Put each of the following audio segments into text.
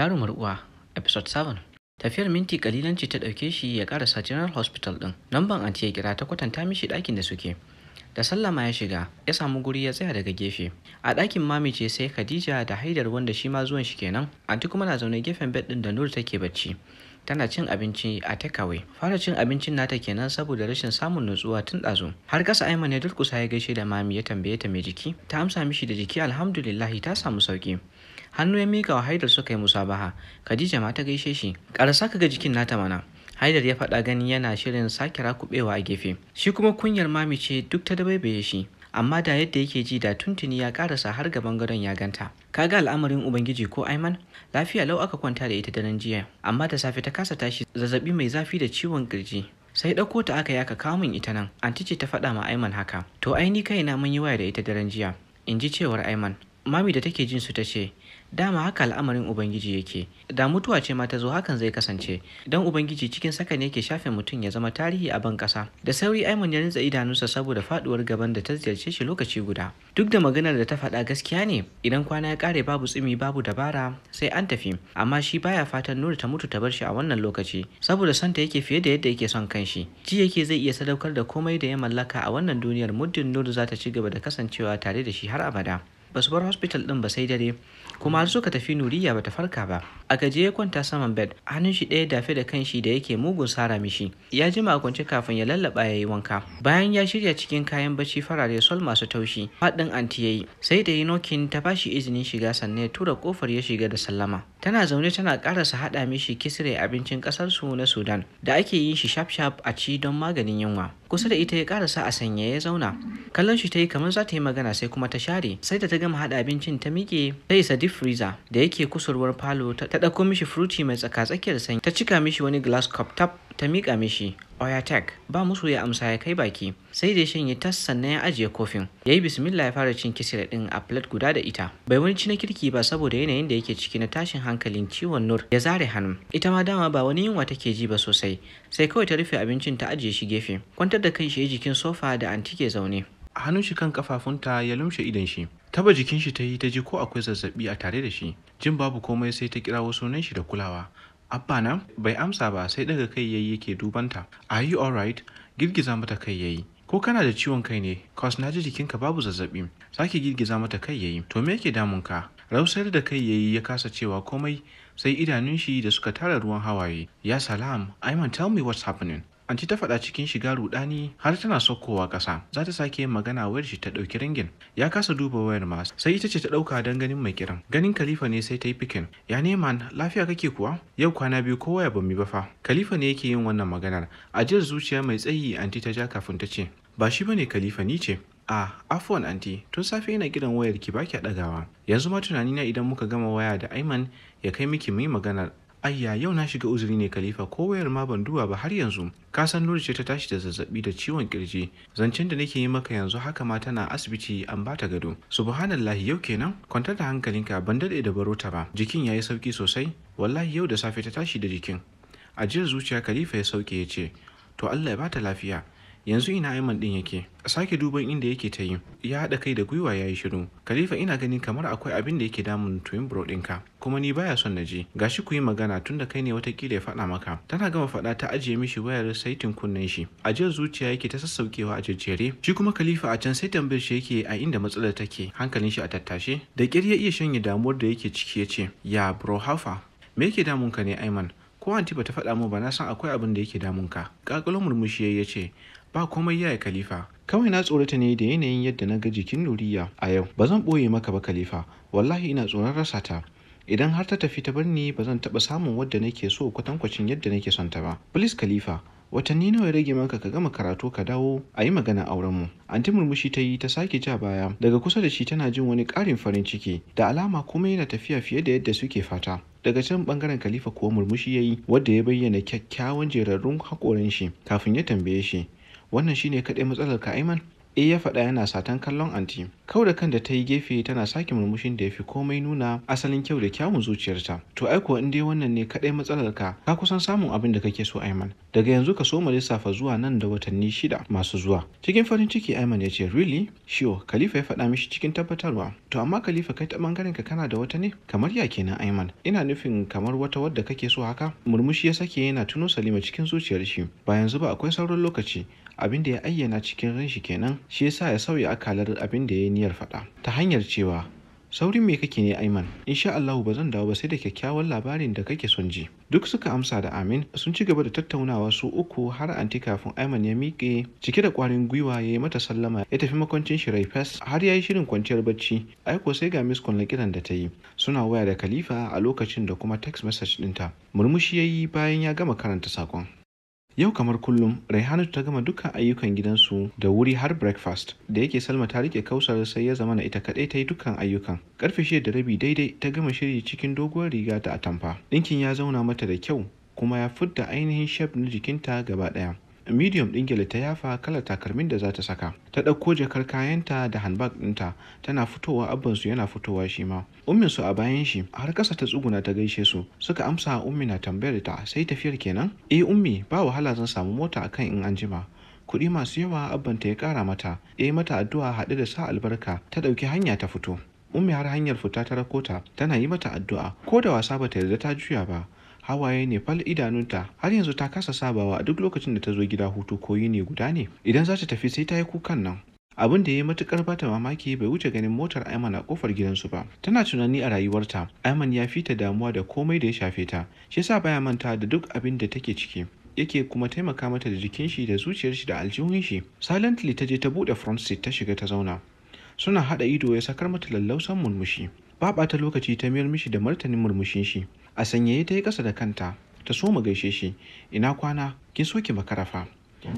Jarumar Uwa, Episode 7. Tafiyar minti kalilan ce ta ɗauke shi ya ƙarasa General Hospital ɗin. Namban anti ya kira, ta kwatanta mishi ɗakin da suke. Da sallama ya shiga, ya samu guri ya tsaya daga gefe. A ɗakin mami ce sai Khadija da Haidar, wanda shi ma zuwan shi kenan. Anti kuma na zaune gefen bed ɗin da Nur take bacci. Tana cin abinci a takeaway. Fara cin abincin nata kenan saboda rashin samun nutsuwa tun ɗazu. Har ƙasa Aiman ya durƙusa ya gaishe da mami, ya tambaye ta mai jiki. Ta amsa mishi da jiki alhamdulillahi, ta samu sauki. Hannu ya mika wa Haidar suka yi musabaha. Khadija ma ta gaishe shi. Ƙarasa ka ga jikin nata mana. Haidar ya faɗa gani yana shirin sake rakuɓewa a gefe. Shi kuma kunyar mami ce duk ta dabaibaye shi. Amma da yadda yake ji, da tuntuni ya karasa har gaban gadon ya ganta. Kaga al'amarin Ubangiji ko, Aiman? Lafiya lau aka kwanta da ita daren jiya, amma da safe ta kasa tashi, zazzabi mai zafi da ciwon kirji. Sai ɗauko ta aka yi aka kawo min ita nan. Anti ce ta faɗa ma Aiman haka. To ai ni kaina mun yi waya da ita daren jiya, in ji cewar Aiman. Mami da take jin su ta ce, "Dama haka al'amarin Ubangiji yake, da mutuwa ce ma ta zo hakan zai kasance, don Ubangiji cikin sakan yake shafe mutum ya zama tarihi a ban ƙasa." Da sauri Aiman ya rintsa idanunsa saboda faɗuwar gaban da ta ziyarce shi lokaci guda. Duk da maganar da ta faɗa gaskiya ne, idan kwana ya ƙare babu tsimi babu dabara sai an tafi, amma shi baya fatan Nuru ta mutu ta bar shi a wannan lokaci, saboda son ta yake fiye da yadda yake son kanshi. Ji yake zai iya sadaukar da komai da ya mallaka a wannan duniyar muddin Nuru za ta ci gaba da kasancewa tare da shi har abada. Ba su bar hospital din ba sai dare, kuma har suka tafi Nuriya bata farka ba. A gaje ya kwanta saman bed, hannun shi ɗaya dafe da kanshi da yake mugun sara mishi. Ya jima a kwance kafin ya lallaba ya yi wanka. Bayan ya shirya cikin kayan bacci farare sol masu taushi, faɗin anti yayi. Sai da yi knocking ta bashi izinin shiga, sannan ya tura kofar ya shiga da sallama. Tana zaune tana karasa haɗa mishi kisire, abincin ƙasar su na Sudan da ake yin shi shaf shaf a ci don maganin yunwa. Kusa da ita ya karasa a sanye ya zauna. Kallon shi ta yi kamar za ta yi magana, sai kuma ta share. Sai da ta gama haɗa abincin ta miƙe ta isa deep freezer da yake kusurwar falo, ta ɗauko mishi Frooti mai tsaka-tsakiyar sanyi, ta cika mishi wani glass cup tab, ta miƙa mishi. "Oya, take." Ba musu ya amsa ya kai baki. Sai da ya shanye tas sannan ya ajiye kofin. Ya yi bismillah ya fara cin kisira ɗin a plate guda da ita. Bai wani ci na kirki ba saboda yanayin da yake ciki na tashin hankalin ciwon Nur. Ya zare hannu. Ita ma dama ba wani yunwa take ji ba sosai, sai kawai ta rufe abincin ta ajiye shi gefe. Kwantar da kan shi jikin sofa da anti ke zaune. Hannun shi kan kafafunta, ya lumshe idon shi. Taba jikin shi ta yi, ta ji ko akwai zazzabi a tare da shi. Jin babu komai, sai ta kirawo sunan shi da kulawa. "Abba na." Bai amsa ba, sai daga kai yayi yake dubanta. "Are you alright?" Girgiza mata kai yayi. "Ko kana da ciwon kai ne? Cause na ji jikinka babu zazzabi." Sake girgiza mata kai yayi. "To me yake damun ka?" Rausar da kai yayi, ya kasa cewa komai sai idanun shi da suka tara ruwan hawaye. "Ya salam, Ayman, tell me what's happening." Anti ta faɗa cikin shiga rudani har tana saukowa ƙasa. Za ta sake yin magana wayar shi ta ɗauki ringing. Ya kasa duba wayar ma, sai ita ce ta ɗauka don ganin mai kiran. Ganin Khalifa ne, sai ta yi picking. "Ya ne man, lafiya kake kuwa? Yau kwana biyu ko waya ban mi ba fa." Khalifa ne yake yin wannan maganar. Ajiyar zuciya mai tsayi anti ta ja kafin ta ce, "Ba shi bane Khalifa, ni ce." "A, afuwan anti, tun safe ina kiran wayar ki baki ɗagawa. Yanzu ma tunani na idan muka gama waya da Aiman ya kai miki mu yi maganar. Ayya, yau na shiga uzuri ne Khalifa, ko wayar ma ban duba ba har yanzu. Ka san Nuri ce ta tashi da zazzabi da ciwon kirji. Zancen da nake yi maka yanzu haka ma tana asibiti an bata gado." "Subhanallahi, yau kenan? Kwantar da hankalinka, ban dade da baro ta ba. Jikin yayi sauki sosai. Wallahi yau da safe ta tashi da jikin." Ajiyar zuciya Khalifa ya sauke ya ce, "To Allah ya bata lafiya. Yanzu ina Aiman din yake?" Sake duban inda yake ta yi. Ya haɗa kai da gwiwa ya yi shiru. "Khalifa, ina ganin kamar akwai abin da yake damun twin bro ɗinka. Kuma ni baya son na ji. Gashi ku yi magana, tunda kai ne watakila ya faɗa maka." Tana gama faɗa ta ajiye mishi wayar saitin kunnen shi. Ajiyar zuciya yake ta sassaukewa a jejjere. Shi kuma Khalifa a can sai tambayar shi yake a inda matsalar take. Hankalin shi a tattashe. Da ƙyar ya iya shanye damuwar da yake ciki ya ce, "Ya bro, how far? Me yake damun ka ne, Aiman? Ko anti bata faɗa mu ba, na san akwai abin da yake damun ka." Ƙaƙalo murmushi ya ce, "Ba komai yaya Khalifa. Kawai na tsorata ne da yanayin yadda na ga jikin Nuriya a yau. Ba zan ɓoye maka ba Khalifa, wallahi ina tsoron rasa ta. Idan har ta tafi ta bar ni, ba zan taɓa samun wadda nake so kwatankwacin yadda nake son ta ba. Please Khalifa, watanni nawa ya rage maka ka gama karatu ka dawo a yi magana auren mu?" Anti murmushi ta yi ta sake ja baya daga kusa da shi, tana jin wani ƙarin farin ciki da alama kuma yana tafiya fiye da yadda suke fata. Daga can bangaren Khalifa kuwa murmushi ya yi wadda ya bayyana kyakkyawan jerarrun haƙoran shi kafin ya tambaye shi, "Wannan shine kaɗai matsalar ka, Aiman?" Eh, ya faɗa yana satan kallon anti. Kau da kan da ta yi gefe tana sake murmushin da ya fi komai nuna asalin kyau da kyawun zuciyarta. To ai kuwa in dai wannan ne kaɗai matsalar ka, ka kusan samun abin da kake so, Aiman. Daga yanzu ka soma lissafa zuwa nan da watanni 6 masu zuwa. Cikin farin ciki Aiman ya ce, "Really? Sure," Khalifa ya faɗa mishi cikin tabbatarwa. To amma Khalifa, kai ta ɓangaren ka kana da wata ne? Kamar ya kenan, Aiman? Ina nufin kamar wata wadda kake so haka? Murmushi ya sake yana tuno Salima cikin zuciyar shi. Ba yanzu ba, akwai sauran lokaci. Abin da ya ayyana cikin ran shi kenan, shi yasa ya sauya akalar abin da ya yi niyyar faɗa ta hanyar cewa, "Saurin me kake ne, Aiman? Insha Allahu ba zan dawo ba sai da kyakkyawan labarin da kake son ji." Duk suka amsa da amin. Sun ci gaba da tattaunawa su uku har anti kafin Aiman ya miƙe cike da ƙwarin gwiwa, ya yi mata sallama, ya tafi makwancin shi rai fes. Har ya yi shirin kwanciyar bacci, aiko sai ga miss na kiran da ta yi suna waya da Khalifa a lokacin da kuma text message ɗinta. Murmushi ya yi bayan ya gama karanta sakon. Yau kamar kullum, Raihanatu ta gama dukkan ayyukan gidansu da wuri har breakfast. Da yake Salma ta rike Kausar, sai ya zama na ita kaɗai ta yi dukkan ayyukan. Karfe 6:30 daidai ta gama shiri cikin doguwar riga ta atamfa. Ɗinkin ya zauna mata da kyau kuma ya fidda ainihin shape na jikinta gaba ɗaya. Medium ɗin gyale ta yafa, kalar takalmin da za ta saka. Ta ɗauko jakar kayanta da handbag ɗinta, tana fitowa abbansu yana fitowa shi ma. Umminsu a bayan shi, har ƙasa ta tsuguna ta gaishe su. Suka amsa. Ummi na tambayar ta, "Sai tafiyar kenan?" "Eh ummi, ba wahala, zan samu mota akan in anjima." Kuɗi masu yawa abbanta ya ƙara mata, ya yi mata addu'a haɗe da sa albarka, ta ɗauki hanya ta fito. Ummi har hanyar fita ta rako ta, tana yi mata addu'a, ko da wasa bata yarda ta juya ba. Hawaye ne fal idanunta, har yanzu ta kasa sabawa. A duk lokacin da ta zo gida hutu ko yini guda ne, idan za ta tafi sai ta yi kukan nan. Abin da ya yi matukar bata mamaki bai wuce ganin motar Aiman a kofar gidansu ba. Tana tunani a rayuwarta, Aiman ya fita damuwa da komai da ya shafe ta, shi yasa baya manta da duk abin da take ciki, yake kuma taimaka mata da jikin shi da zuciyar shi da aljihun shi. Silently ta je ta bude front seat, ta shiga ta zauna. Suna hada ido ya sakar mata lallausan murmushi. Ba ɓata lokaci ta mayar mishi da martanin murmushin shi. A sanyaye ta yi ƙasa da kanta ta so mu gaishe shi. "Ina kwana? Kin so ki makara fa."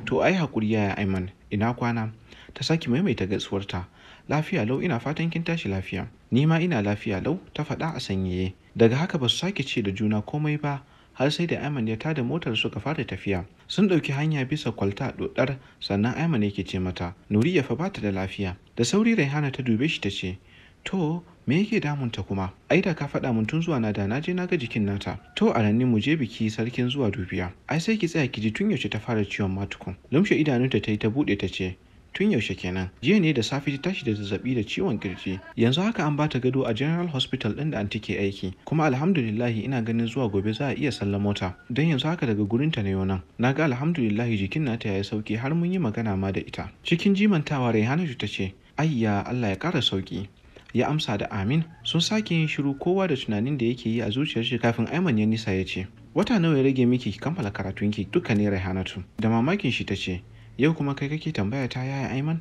"To ai hakuri, yaya Aiman. Ina kwana?" Ta sake maimaita gaisuwarta. "Lafiya lau, ina fatan kin tashi lafiya." "Ni ma ina lafiya lau," ta faɗa a sanyaye. Daga haka ba su sake ce da juna komai ba har sai da Aiman ya tada motar suka fara tafiya. Sun ɗauki hanya bisa kwalta ɗoɗar, sannan Aiman yake ce mata, "Nuriya fa bata da lafiya." Da sauri Raihana ta dube shi ta ce, "To me yake damunta kuma? Ai da ka faɗa mun tun zuwa na, da na je na ga jikin nata." "To a ranni mu je biki sarkin zuwa dubiya. Ai sai ki tsaya ki ji tun yaushe ta fara ciwon ma tukun." Lumshe idanunta ta yi ta buɗe ta ce, "Tun yaushe kenan?" "Jiya ne da safe ta tashi da zazzabi da ciwon kirji. Yanzu haka an bata gado a General Hospital ɗin da anti ke aiki. Kuma alhamdulillahi ina ganin zuwa gobe za a iya sallamo ta. Don yanzu haka daga gurinta na nan. Na ga alhamdulillahi jikin nata ya yi sauki, har mun yi magana ma da ita." Cikin jimantawa Raihanatu ta ce, "Ayya, Allah ya ƙara sauki." Ya amsa da amin. Sun sake yin shiru, kowa da tunanin da yake yi a zuciyar shi, kafin Aiman ya nisa ya ce, "Wata nawa ya rage miki ki kammala karatunki duka ne, Raihanatu?" Da mamakin shi ta ce, "Yau kuma kai kake tambaya ta, yaya Aiman?"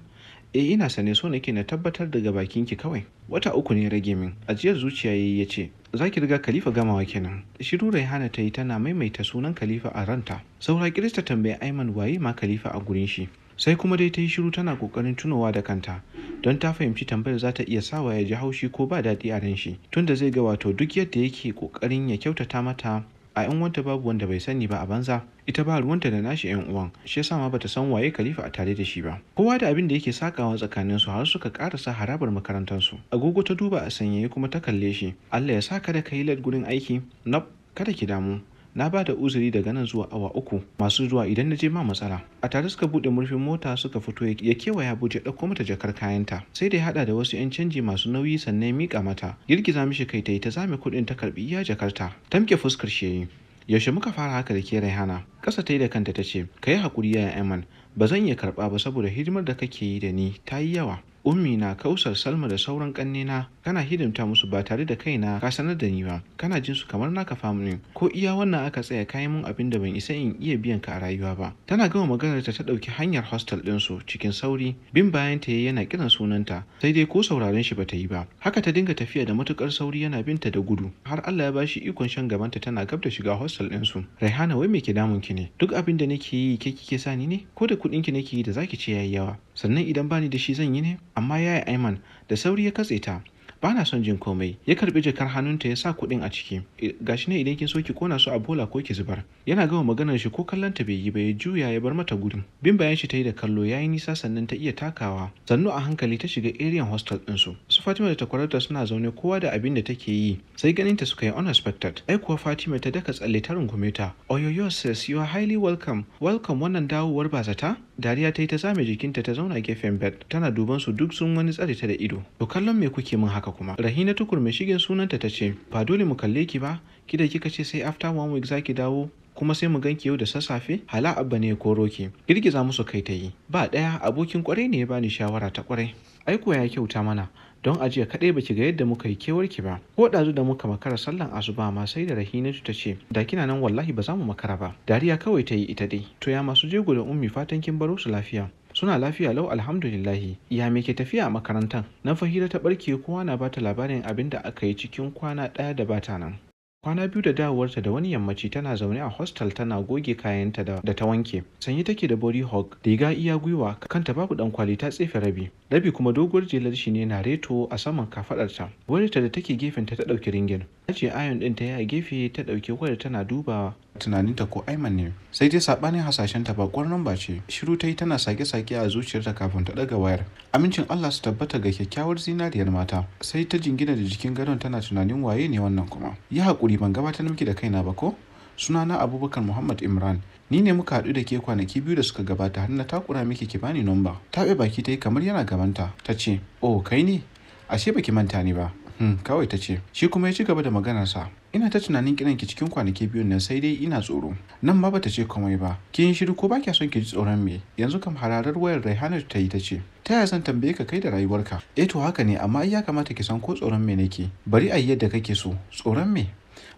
"Eh, ina sane, so nake na tabbatar daga bakinki kawai." "Wata 3 ne rage min." Ajiyar zuciya yayi ya ce, "Za ki riga Khalifa gamawa kenan." Shiru Raihana ta yi tana maimaita sunan Khalifa a ranta. Saura kiris ta tambayi Aiman waye ma Khalifa a gurin shi. Sai kuma dai ta yi shiru tana kokarin tunowa da kanta, don ta fahimci tambayar za ta iya sawa ya ji haushi ko ba daɗi a ran shi, tunda zai ga wato duk yadda yake kokarin ya kyautata mata a yan uwanta babu wanda bai sani ba a banza. Ita ba ruwanta da nashi yan uwan, shi yasa ma bata san waye Khalifa a tare da shi ba. Kowa da abin da yake sakawa tsakanin su har suka karasa harabar makarantar su. Agogo ta duba a sanyaye kuma ta kalle shi. "Allah ya saka da kai late gurin aiki." "Nope, kada ki damu. Na ba da uzuri daga nan zuwa awa 3 masu zuwa idan na je ma matsala." A tare suka buɗe murfin mota suka fito, ya kewaya buje ɗauko mata jakar kayanta. Sai da ya haɗa da wasu 'yan canji masu nauyi sannan ya miƙa mata. Girgiza mishi kai ta yi, ta zame kuɗin ta karɓi iya jakarta. Tamke fuskar shi yayi. "Yaushe muka fara haka da ke, Raihana?" Ƙasa ta yi da kanta ta ce, "Ka yi haƙuri, yaya Aiman, ba zan iya karɓa ba saboda hidimar da kake yi da ni ta yi yawa. Ummi na, Kausar, Salma da sauran ƙannena kana hidimta musu ba tare da kaina ka sanar da ni ba. Kana jin su kamar naka family. Ko iya wannan aka tsaya, kayi mun abin da ban isa in iya biyan ka a rayuwa ba." Tana gama maganar ta, ta ɗauki hanyar hostel ɗinsu cikin sauri. Bin bayan ta yana kiran sunanta, sai dai ko sauraren shi bata yi ba. Haka ta dinga tafiya da matukar sauri yana binta da gudu, har Allah ya bashi ikon shan gabanta tana gab da shiga hostel ɗinsu. "Raihana, wai me ke damun ki ne? Duk abin da nake yi ke kike sa ni ne? Ko da kuɗin ki nake yi da zaki ce yayi yawa? Sannan idan bani da shi zan yi ne? Amma yaya Aiman," da sauri ya katse ta. Ba na son jin komai. Ya karbi jakar hannunta ya sa kuɗin a ciki. Gashi ne, idan kin so ki kona su a bola ko ki zubar. Yana gama maganar shi ko kallon ta bai yi ba, ya juya ya bar mata gurin. Bin bayan shi ta yi da kallo, yayi nisa sannan ta iya takawa. Sannu a hankali ta shiga area hostel ɗin su. Su Fatima da takwararta suna zaune kowa da abin da take yi. Sai ganin ta suka yi unexpected. Ai kuwa Fatima ta daka tsalle ta rungume ta. "Oyoyo sis, you are highly welcome. Welcome, wannan dawowar ba zata." Dariya ta yi ta zame jikinta ta zauna gefen bed. Tana duban su, duk sun wani tsare ta da ido. "To kallon me kuke min haka kuma?" Rahina Tukur mai shigen sunanta ta ce, "Ba dole mu kalle ki ba, ki da kika ce sai after one week zaki dawo, kuma sai mu ganki yau da sassafe, hala Abba ne ya koro ki." Girgiza musu kai ta yi. "Ba ɗaya, abokin kwarai ne ya bani shawara ta kwarai." "Ai kuwa ya kyauta mana, don ajiya kaɗai baki ga yadda muka yi kewarki ba. Ko ɗazu da muka makara sallan asuba ma sai da Rahinatu ta ce da kina nan wallahi ba za mu makara ba." Dariya kawai ta yi ita dai. "To ya masu jego da Ummi? Fatan kin baro su lafiya?" "Suna lafiya lau, alhamdulillahi. Ya me ke tafiya a makarantan nan?" Fahira ta barke, kowa na bata labarin abin da aka yi cikin kwana ɗaya da bata nan. Kwana 2 da dawowarta, da wani yammaci, tana zaune a hostel tana goge kayanta da ta wanke. Sanye take da body hug, riga iya gwiwa, kanta babu dan kwali, ta tsefe rabi. Rabi kuma doguwar jelar shi ne na reto a saman kafadarta. Wayarta da take gefenta ta dauki ringing. Ajiye iron din ta yi a gefe, ta dauki wayar tana dubawa. Tunaninta ko Aiman ne. Sai dai sabanin hasashenta, bakwar namba ce. Shiru ta yi tana sake-sake a zuciyarta kafin ta daga wayar. "Amincin Allah su tabbata ga kyakkyawar zinariyar mata." Sai ta jingina da jikin gadon tana tunanin waye ne wannan kuma. "Yi haƙuri, ban gabatar miki da kaina ba ko? Sunana Abubakar Muhammad Imran. Ni ne muka haɗu da ke kwanaki 2 da suka gabata har na takura miki ki bani nomba." Taɓe baki ta yi kamar yana gabanta. Ta ce, "Oh, kai ne? Ashe baki manta ni ba." "Hmm," kawai ta ce. Shi kuma ya ci gaba da maganarsa. "Ina ta tunanin kiran ki cikin kwanaki 2n nan, sai dai ina tsoro." Nan ma bata ce komai ba. "Kin yi shiru, ko ba kya son ki ji tsoron me?" Yanzu kam hararar wayar Raihanatu ta yi ta ce, "Ta yaya zan tambaye ka kai da rayuwarka?" "Eh to, haka ne, amma ai ya kamata ki san ko tsoron me nake. Bari a yi yadda kake so. Tsoron me?"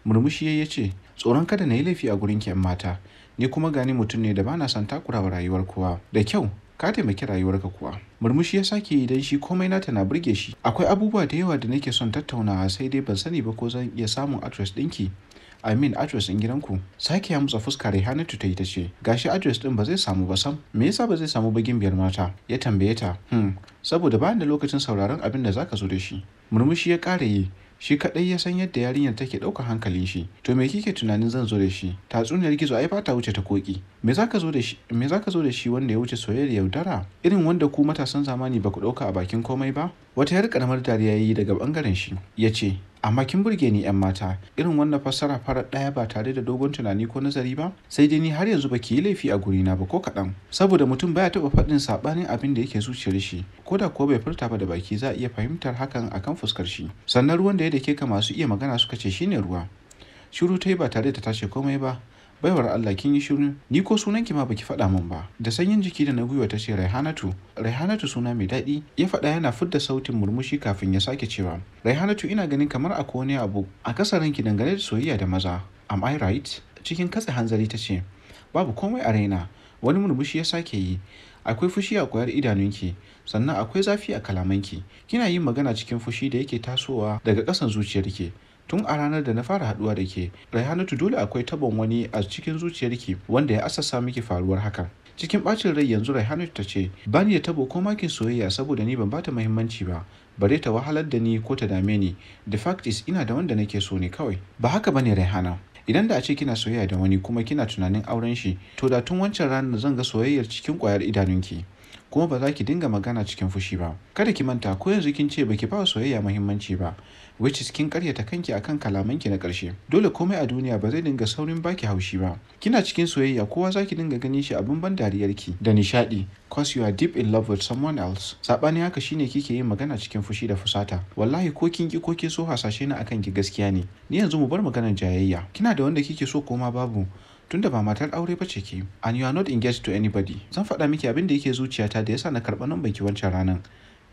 Murmushi ya ce, "Tsoron kada na yi laifi a gurin ki 'yan mata. Ni kuma gani mutum ne da bana son takurawa rayuwar kowa." "Da kyau, ka taimaki rayuwarka kuwa." Murmushi ya sake yi dan shi komai nata na burge shi. "Akwai abubuwa da yawa da nake son tattaunawa, sai dai ban sani ba ko zan iya samun address ɗinki. I mean address ɗin gidanku." Sake ya mutsa fuska Raihanatu ta yi ta ce, "Gashi address ɗin ba zai samu ba sam." "Me yasa ba zai samu ba, gimbiyar mata?" ya tambaye ta. Saboda ba da lokacin sauraron abin da zaka zo da shi." Murmushi ya ƙara yi. Shi kaɗai ya san yadda yarinyar take ɗaukar hankalin shi. "To me kike tunanin zan zo da shi? Tatsuniyar gizo ai ba ta wuce ta koki. Me zaka zo da shi? Me zaka zo da shi wanda ya wuce soyayyar yaudara? Irin wanda ku matasan zamani ba ku ɗauka a bakin komai ba?" Wata yar karamar dariya yi daga bangaren shi. Ya ce, "Amma kin burge ni, 'yan mata. Irin wannan fassara farar ɗaya ba tare da dogon tunani ko nazari ba. Sai dai ni har yanzu ba ki yi laifi a gurina ba ko kaɗan. Saboda mutum baya taɓa faɗin saɓanin abin da yake zuciyar shi. Ko da kuwa bai furta ba da baki, za a iya fahimtar hakan akan fuskar shi. Sannan ruwan da ya dake ka, masu iya magana suka ce shine ruwa." Shiru ta yi ba tare da ta ce komai ba. "Baiwar Allah, kin yi shiru, ni ko sunan ki ma baki faɗa min ba." Da sanyin jiki da na gwiwa ta ce, "Raihanatu." "Raihanatu, suna mai daɗi," ya faɗa yana fidda sautin murmushi kafin ya sake cewa, "Raihanatu, ina ganin kamar akwai wani abu a kasa ranki dangane da soyayya da maza. Am I right?" Cikin katse hanzari ta ce, "Babu komai a raina." Wani murmushi ya sake yi. "Akwai fushi a kwayar idanunki, sannan akwai zafi a kalamanki. Kina yin magana cikin fushi da yake tasowa daga ƙasan zuciyarki. Tun a ranar da na fara haɗuwa da ke, Raihanatu, dole akwai tabon wani a cikin zuciyarki wanda ya asasa miki faruwar hakan." Cikin ɓacin rai yanzu Raihanatu ta ce, "Bani da tabo ko makin soyayya, saboda ni ban bata muhimmanci ba, bare ta wahalar da ni ko ta dame ni. The fact is, ina da wanda nake so ne kawai." "Ba haka bane, Raihana. Idan da a ce kina soyayya da wani kuma kina tunanin auren shi, to da tun wancan ranar zan ga soyayyar cikin kwayar idanunki, kuma ba za ki dinga magana cikin fushi ba. Kada ki manta, ko yanzu kin ce baki ba soyayya muhimmanci ba, which is kin karyata kanki akan kalamanki na ƙarshe. Dole komai a duniya ba zai dinga saurin baki haushi ba. Kina cikin soyayya, kowa zaki dinga ganin shi abin ban dariyarki da nishadi, cause you are deep in love with someone else. Sabani haka shine kike yin magana cikin fushi da fusata. Wallahi ko kin ki ko kin so, hasashe na akan ki gaskiya ne. Ni yanzu mu bar maganar jayayya. Kina da wanda kike so ko ma babu, tunda ba matar aure ba ce ke and you are not engaged to anybody, zan faɗa miki abin da yake zuciyata da yasa na karɓa numban ki wancan ranan.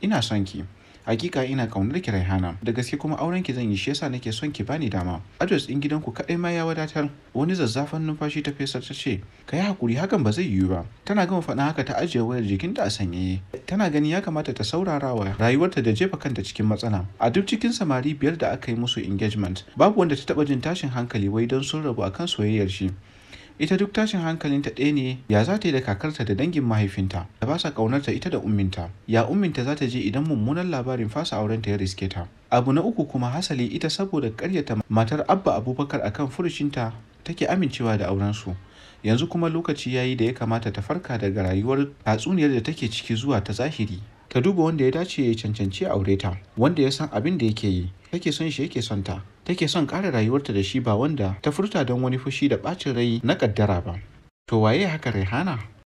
Ina son ki. Hakika ina kaunar ki, Raihana, da gaske, kuma auren ki zan yi, shi yasa nake son ki bani dama. Address din gidanku kadai ma ya wadatar." Wani zazzafan numfashi ta fesar ta ce, "Ka yi hakuri, hakan ba zai yiwu ba." Tana gama faɗin haka ta ajiye wayar jikinta a sanyaye. Tana ganin ya kamata ta saurara wa rayuwarta da jefa kanta cikin matsala. A duk cikin samari biyar da aka yi musu engagement, babu wanda ta taɓa jin tashin hankali wai don sun rabu akan soyayyar shi. Ita duk tashin hankalinta ɗaya ne, ya za ta yi da kakarta da dangin mahaifinta da ba sa ƙaunarta, ita da umminta. Ya umminta za ta je idan mummunan labarin fasa aurenta ya riske ta? Abu na uku kuma, hasali ita saboda karyata matar Abba Abubakar akan furucinta take amincewa da aurensu. Yanzu kuma lokaci yayi da ya kamata ta farka daga rayuwar tatsuniyar da take ciki zuwa ta zahiri. Ta duba wanda ya dace ya cancanci aure ta, wanda ya san abin da yake yi, take son shi, yake son ta, take son ƙara rayuwarta da shi, ba wanda ta furta don wani fushi da ɓacin rai na ƙaddara ba. To waye haka, Raihana?